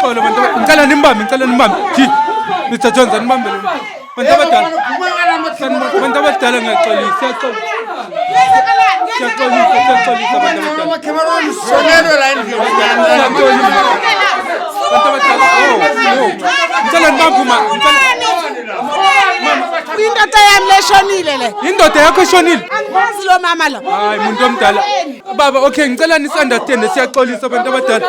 Uxolo bantu, ngicela nimbambe, ngicela nimbambe. Ji. Mr Jones, anibambe lo. Bantu abadala. Bantu abadala ngiyaxolisa, siyaxolisa. Siyaxolisa, siyaxolisa bantu abadala. Siyaxolisa. Bantu abadala. Oh, oh. Ngicela nibambe uma. Ngicela Indoda yami leshonile le. Indoda yakho eshonile. Angimazi lo mama lo. Hayi muntu omdala. Baba okay ngicela nisi-understand siyaxolisa abantu abadala.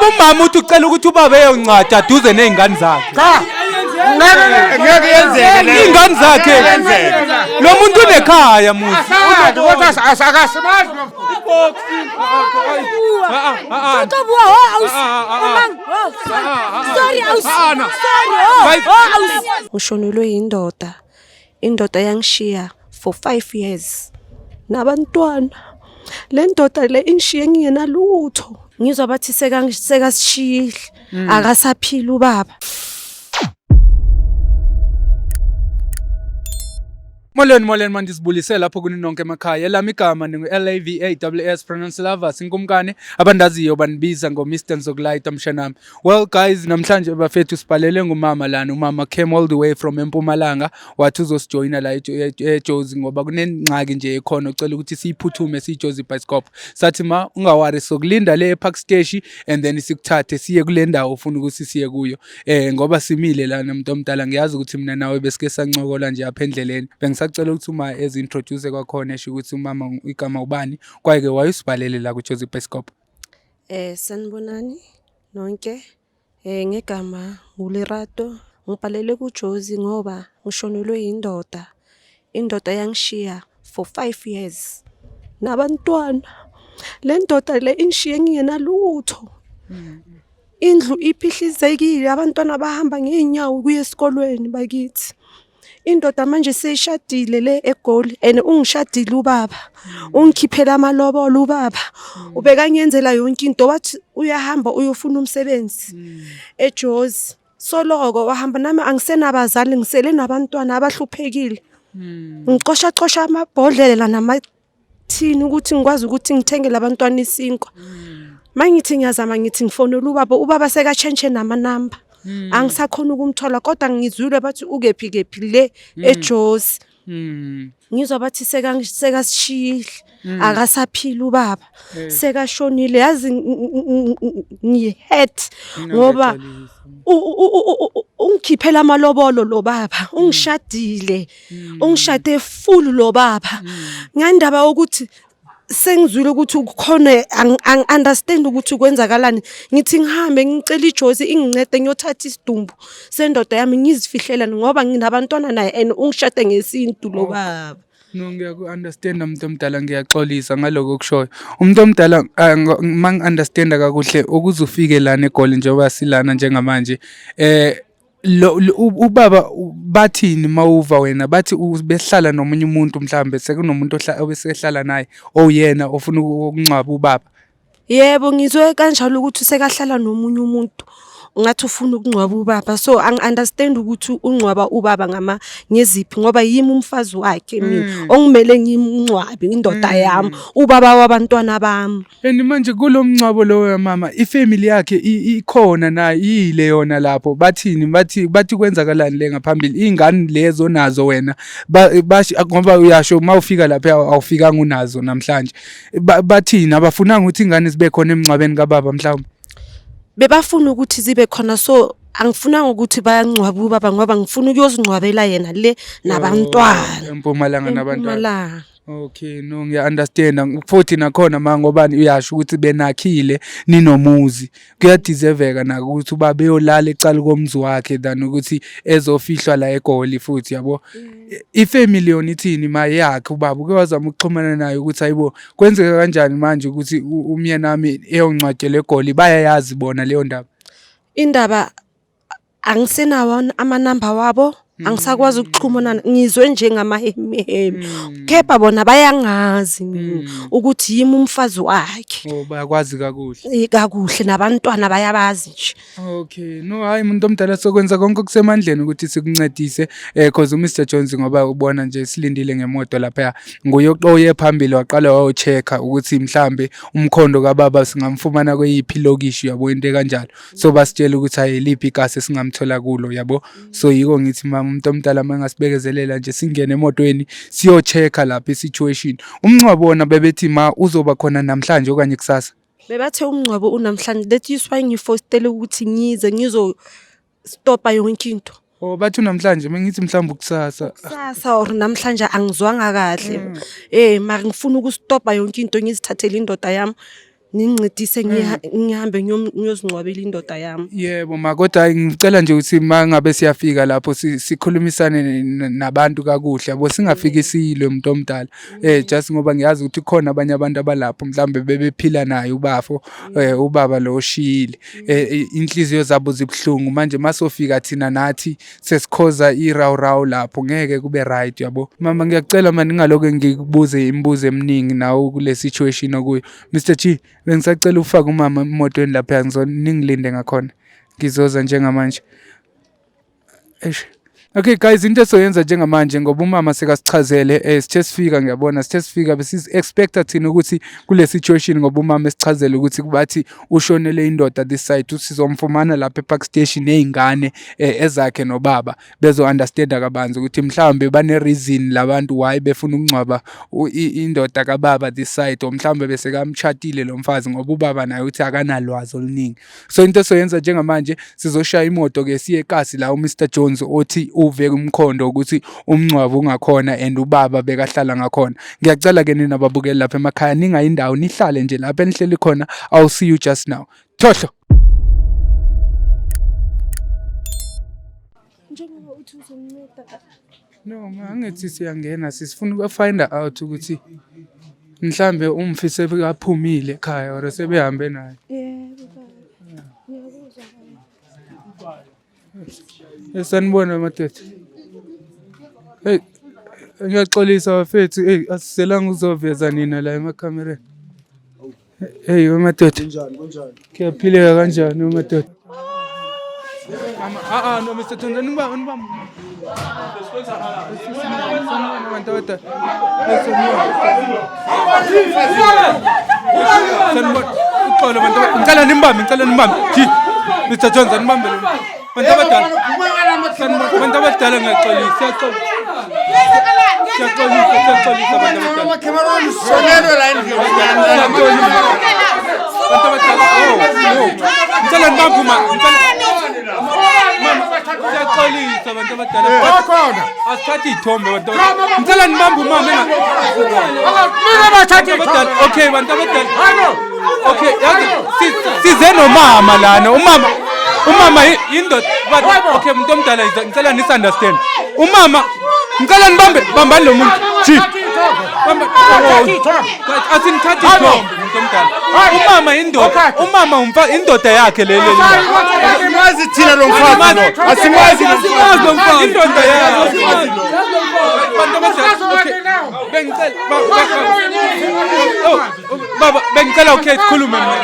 Umama uthi ucela ukuthi ubaba eyoncwada duze nezingane zakhe. Cha. Ngeke ngeke yenzeke leyo. Ingane zakhe. Yenzeke. Lo muntu unekhaya muzi. Asazi kodwa akasimazi lo. Ah, ah, ah. Tlo bua ho ausi. Ah, ah, ah. O mang? Ho. Sorry ausi. Ah, ah, no. Sorry ho. Guys. Ho ausi. Ngishonelwe yindoda. Indoda yangishiya for 5 years. Nabantwana. Le ndoda le ingishiye ngingenalutho. Ngizwa bathi sekasishiyile. Akasaphili ubaba. Molweni molweni manje sibulise lapho kuni nonke emakhaya. Elami igama ningu L A V A W S pronounce lovers inkumkani abandaziyo banibiza ngo Mr Nzokulayita mshanami. Well guys namhlanje bafethu sibhalele ngumama lana. Umama came all the way from eMpumalanga wathi uzosijoyina la eJozi ngoba kunengxaki nje ekhona ucela ukuthi siyiphuthume siyiJozi Bioscope. Sathi ma ungawari sokulinda le ePark Station and then sikuthathe siye kule ndawo ofuna ukuthi siye kuyo. Ngoba simile lana muntu omdala ngiyazi ukuthi mina nawe besike sancokola nje apha endleleni. Bengisacela ukuthi uma ezi-introduce kwakhona esho ukuthi umama igama ubani kwaye-ke wayusibhalele la kuJozi Bioscope. Sanibonani nonke. Ngegama nguLerato. Ngibhalele kuJozi ngoba ngishonelwe yindoda. Indoda yangishiya for 5 years. Nabantwana. Le ndoda le ingishiye ngingenalutho. Indlu iphihlizekile, abantwana bahamba ngey'nyawo kuya esikolweni bakithi. Indoda manje seyishadile le eGoli and ungishadile ubaba. Ungikhiphela amalobolo ubaba. Ubekangenzela yonke into wathi uyahamba uyofuna umsebenzi eJozi. Soloko wahamba nami angisenabazali ngisele nabantwana abahluphekile. Ngicosha cosha amabhodlela namathini ukuthi ngikwazi ukuthi ngithengele abantwana isinkwa. Mangithi ngiyazama ngithi ngifonela ubaba, ubaba sekatshentshe namanamba. Angisakhona ukumthola kodwa ngizwile bathi ukephi kephi le eJozi. Ngizwa bathi sekasishiyile. Akasaphili ubaba. Sekashonile yazi ngi-hurt ngoba ungikhiphela amalobolo lo baba, ungishadile. Ungishade full lo baba. Ngandaba yokuthi sengizwile ukuthi kukhona angi-understand ukuthi kwenzakalani. Ngithi ngihambe ngicela iJozi ingincede ngiyothatha isidumbu sendoda yami ngizifihlela ngoba nginabantwana naye and ungishade ngesintu lo baba. No ngiyaku-understanda muntu omdala ngiyaxolisa ngaloko okushoyo. Umuntu omdala uma ngi-understanda kakuhle ukuze ufike lana eGoli njengoba silana njengamanje lo ubaba bathini mawuva wena bathi behlala nomunye umuntu mhlambe sekunomuntu obesehlala naye owuyena ofuna ukungcwaba ubaba. Yebo ngizwe kanjalo ukuthi sekahlala nomunye umuntu ngathi ufuna ukungcwaba ubaba so angi-understand ukuthi ungcwaba ubaba ngama ngeziphi ngoba yimi umfazi wakhe mina ongimele ngimngcwabe indoda yami ubaba wabantwana bami. And manje kulo mngcwabo lowo mama ifamily yakhe ikhona na iyile yona lapho bathini bathi kwenzakalani le ngaphambili iy'ngane lezo nazo wena ngoba uyasho uma ufika lapha awufikanga unazo namhlanje bathini abafunanga ukuthi ingane zibe khona emngcwabeni kababa mhlawumbe Bebafuna ukuthi zibe khona so angifunanga ukuthi bayangcwaba ubaba ngoba ngifuna ukuyozingcwabela yena le nabantwana. eMpumalanga nabantwana. eMpumalanga. Okay, no ngiya-understand futhi nakhona ma ngoba uyasho ukuthi benakhile ninomuzi kuyadeserveka nako ukuthi ubaba eyolala ecala komzi wakhe than ukuthi ezofihlwa la eGoli futhi yabo. Ifamily yona ithini ma yakhe ubaba uke wazama ukuxhumana naye ukuthi hayibo kwenzeka kanjani manje ukuthi umyeni wami eyongcwatshelwa eGoli bayayazi bona leyo ndaba. Indaba angisenawo amanamba wabo. Angisakwazi ukuxhumana, ngizwe njengamahemihemi, kepha bona bayangazi mina ukuthi yimi umfazi wakhe. Oh, bayakwazi kakuhle. Kakuhle, nabantwana bayabazi nje. Okay, no, hayi, umuntu omdala, sokwenza konke okusemandleni ukuthi sikuncedise, cause uMr Jones, ngoba ubona nje silindile ngemoto lapha, nguye oye phambili waqala wayo-check-a ukuthi mhlambe umkhondo kababa singamfumana kweyiphi lokishi, yabo, into kanjalo. So basitshela ukuthi hayi, liphi ikasi esingamthola kulo, yabo. So yiko ngithi mama, umuntu omdala mangasibeke nje singene emotweni siyo-check-a lapha i-situation. Umncwabo wona bebethi ma uzoba khona namhlanje okanye kusasa? Bebathe umngcwabo unamhlanje. That is why ngifostele ukuthi ngize ngizostopa yonke into. Oh, bathi namhlanje, mengithi mhlawumbe kusasa. Kusasa or namhlanje, angizwanga kahle, mara ngifuna ukustopa yonke into, ngizithathele indoda yami, ningincedise, ngihambe ngiyozingcwabela indoda yami. Yebo ma, kodwa ngicela nje ukuthi ma ngabe siyafika lapho sikhulumisane nabantu kakuhle, yabo, singafiki siyilwe, umuntu omdala, just ngoba ngiyazi ukuthi khona abanye abantu abalapho mhlambe bebephila naye ubafo, ubaba lo oshiyile, inhliziyo zabo zibuhlungu. Manje masofika thina nathi sesikhoza irawurawu lapho, ngeke kube right, yabo. Mama, ngiyacela mani, ngingaloke ngikubuze imibuzo eminingi nawe kule situation okuyo. Mr G, bengisacela ufake umama emotweni lapha, ningilinde ngakhona, ngizoza njengamanje. Eish. Okay guys, into esoyenza njengamanje, ngoba umama sekasichazele, sithe sifika, ngiyabona sithe sifika besizi-expecta thina ukuthi kule situation, ngoba umama esichazele ukuthi bathi ushonele indoda this side, sizomfumana lapha e-Park Station ney'ngane ezakhe nobaba bezo-understanda kabanzi ukuthi mhlawumbe bane-reason labantu why befuna ukungcwaba indoda kababa this side, or mhlawumbe besekamtshatile lo mfazi, ngoba ubaba naye uthi akanalwazi oluningi. So into esoyenza njengamanje, sizoshaya imoto-ke siye ekasi la uMr Jones othi uve umkhondo ukuthi umngcwabo ungakhona and ubaba bekahlala ngakhona. Ngiyacela-ke nina babukeli lapha emakhaya, ningayi indawo, nihlale nje lapha enihleli khona. I'll see you just now. Thohlo. Njengoba uthi uzonginceda. No, angithi siyangena, sisifuna uku-find out ukuthi mhlambe umfi sebekaphumile ekhaya or sebehambe naye. Yebo baba, ngiyakuzwa baba. Sanibona madoda. Hey, ngiyaxolisa bafethu, hey, asiselanga uzoveza nina la emakhamereni. Hey madoda. Kunjani, kunjani? Kuyaphileka, kanjani madoda? Mama, ah ah no, Mr. Thonda, niba niba. Sanibona bantu abadala. Sanibona. Uxolo bantu. Ngicela nimbambe, ngicela nimbambe. Ji. Mr. Jones, anibambe lo. Bantu abadala. Sanibona bantu abadala, ngiyaxolisa, siyaxolisa. Siyaxolisa, siyaxolisa bantu abadala. Sonelwe la endlini. Bantu abadala. Oh, oh. Ngicela nibambe uma. Ngicela. Mama, siyaxolisa bantu abadala. Bakhona. Asithathe iy'thombe bantu abadala. Ngicela nibambe umama. Mina bathatha Bantu abadala. Okay, bantu abadala. Halo. Okay, yazi size nomama lana. Umama indoda. But okay, umuntu omdala, ngicela nis-understand. Umama, ngicela nibambe, bambani lo muntu. Ji. Bamba. Oh, guys, asinithathe ithombe, umuntu omdala. Umama indoda. Umama umfa indoda yakhe le le. Asimazi thina lo mfazi lo. Asimazi lo Asimazi lo mfazi. Indoda yakhe. Bantu abadala. Okay. Bengicela oh, baba, bengicela, okay, sikhulume mina.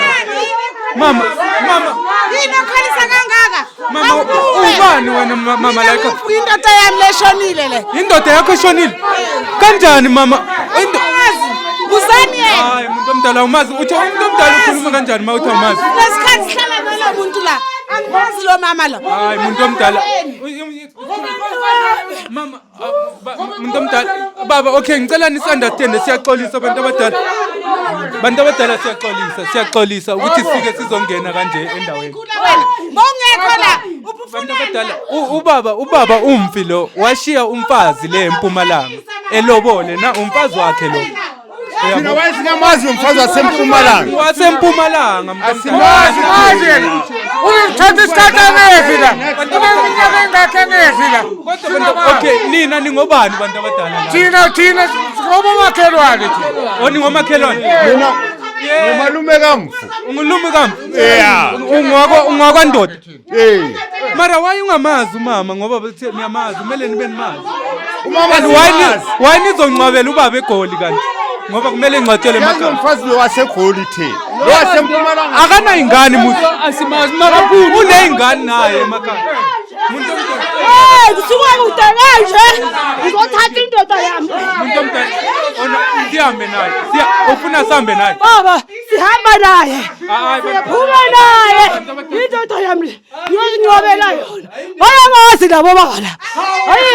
Mama, mama, Yini okhalisa kangaka? Mama, ubani wena, mama, like? Indoda yami leshonile le. Indoda yakho eshonile? Kanjani mama? Azi. Buzani yena. Hayi, umuntu omdala, umazi uthi umuntu omdala ukhuluma kanjani ma uthi awumazi? Lesikhathi sihlala nalo muntu la. Angimazi lo mama lo. Hayi, umuntu omdala. Mama, umuntu omdala. Baba, okay, ngicela nis-understand, siyaxolisa abantu abadala. Bantu abadala, siyaxolisa, siyaxolisa ukuthi sifike sizongena kanje endaweni. Khula wena. Mawungekho la. Bantu abadala, ubaba umfi lo washiya umfazi le eMpumalanga. Elobole na umfazi wakhe lo. Thina wayesingamazi umfazi wasempumalanga. Wasempumalanga, Asimazi thina. Uyithatha isikhathi angezi la. Uneminyaka engakhi angezi la. Kodwa okay, nina ningobani bantu abadala la? Thina singobomakhelwane thina. Oh, ningomakhelwane. Mina Ngumalume kamfu. Ungulume kamfu. Yeah. Ungwakwa ungwakwandoda. Eh. Mara why ungamazi umama ngoba bethe niyamazi kumele nibe nimazi. Umama And why ni simazi. why nizongcwabela ubaba eGoli kanti? Ngoba kumele ngcwatshelwe Yazi emakhaya. umfazi lo waseGoli the. Lo waseMpumalanga. Akanayingane muthi. Asimazi makaphuma. Uneyingane naye emakhaya. Muntu omdala. Hey, kusuka kude kanje. Ngizothatha indoda yami. Muntu omdala. Ona sihambe naye. Siya ufuna sihambe naye. Baba, sihamba naye. Hayi bantu. Phuma naye. Indoda yami le, ngiyozingcwabela yona. Bayangazi labo baba la. Hayi.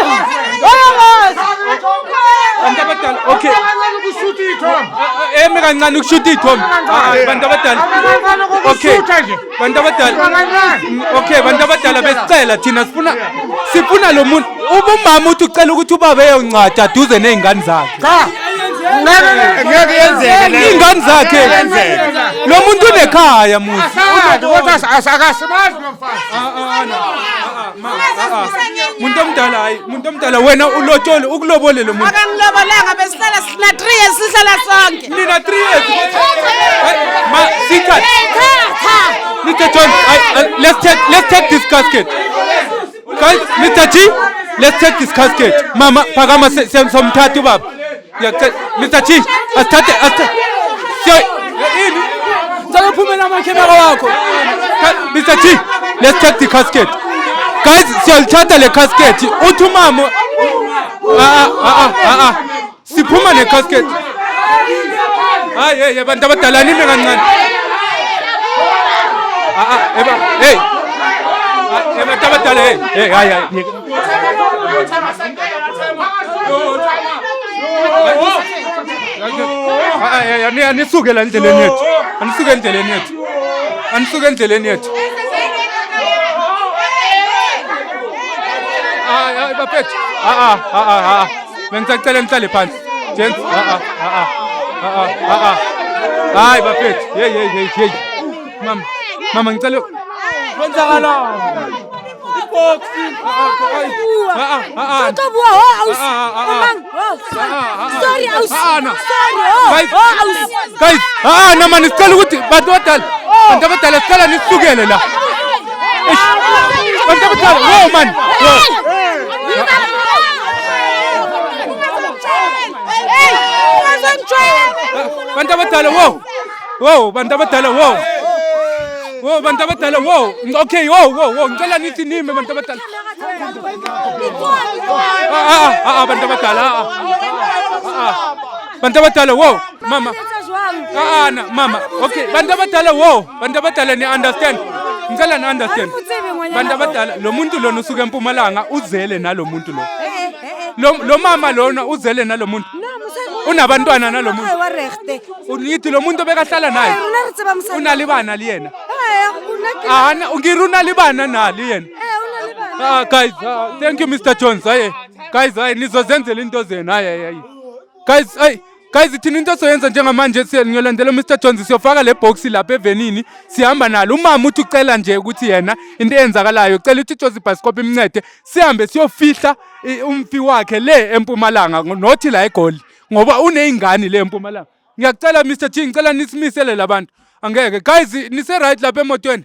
Bayangazi. Bantu abadala. Okay. Ukushuta iy'thombe. Eme kancane ukushuta iy'thombe. Hayi bantu abadala. Okay. Ukushuta nje. Bantu abadala. Kancane. Okay bantu abadala besicela thina sifuna lo muntu ubumama uthi ucela ukuthi ubaba eyongcwatsha duze nezingane zakhe. Cha. Ngeke Ngeke yenzeke leyo. Ingane zakhe. Yenzeke. Lo muntu unekhaya muzi. Asazi kodwa akasimazi lo mfazi. Muntu omdala hayi, muntu omdala wena ulotshole ukulobole lo muntu. Akangilobolanga besihlala sina 3 years sihlala sonke. Nina 3 years. Hayi, Ma sithathe. Mr. John, let's take this casket. Guys, Mr. G, let's take this casket. Mama, phakama somthatha ubaba. Ngiyacela Mr. G, asithathe asithathe. Siya ini? Ngicela uphumele amakhemera wakho. Mr. G, let's take the casket. Guys, siyalithatha le casket. Uthi umama ah ah ah ah ah. Siphuma ne casket. Hayi hey abantu abadala nime kancane. Ah ah eba hey. Ah, abantu abadala hey hey hayi hayi. Hayi hayi anisuke la endleleni yethu. Anisuke endleleni yethu. Anisuke endleleni yethu. Hayi hayi bafethu. Ah ah ah ah ah. Bengisacela nihlale phansi. Gents, ah ah ah ah. Ah ah ah. Hayi bafethu. Hey hey hey hey. Mama, mama ngicela Kwenzakalani? Ibox. Ah ah ah ah. Tlo bua ho ausi. Ah, ah, ah. O mang? Oh, sorry ausi. Ah, ah, Sorry. Oh, Guys, oh ausi. guys, ah nama nisicela ukuthi bantu abadala, bantu abadala sicela nisukele la. Eish, bantu abadala, wo man. Wo. Hey, ungazongijwayela. Bantu abadala wo. Wo, bantu abadala wo. Wo bantu abadala wo. Okay, wo wo wo, ngicela nithi nime bantu abadala. Ah ah ah ah bantu abadala. Ah ah. Ah. Bantu abadala wo, mama. Ah ah na mama. Okay, bantu abadala wo, bantu abadala ni understand. Ngicela ni understand. Bantu abadala lo muntu lona usuka eMpumalanga uzele nalo muntu lo. Lo mama lona uzele nalo muntu. Unabantwana nalo muntu. Wa regte. Unithi lo muntu bekahlala naye. Rona re tseba mosadi. Unalibana le yena. Eh, una ke. Ah, ngiri unalibana nali yena. Eh, una le bana. Ah guys, ah, thank you Mr. Jones. Hayi. Guys, hayi nizozenzela into zenu. Hayi hayi hayi. Guys, hayi guys thina into soyenza njengamanje siyolandela Mr Jones siyofaka le box lapha evenini sihamba nalo. Umama uthi ucela nje ukuthi yena into eyenzakalayo ucela ukuthi iJozi Bioscope imncede sihambe siyofihla umfi wakhe le eMpumalanga nothi la eGoli ngoba uneyingane le eMpumalanga. Ngiyacela Mr G ngicela nisimisele labantu. Angeke guys nise right lapha emotweni.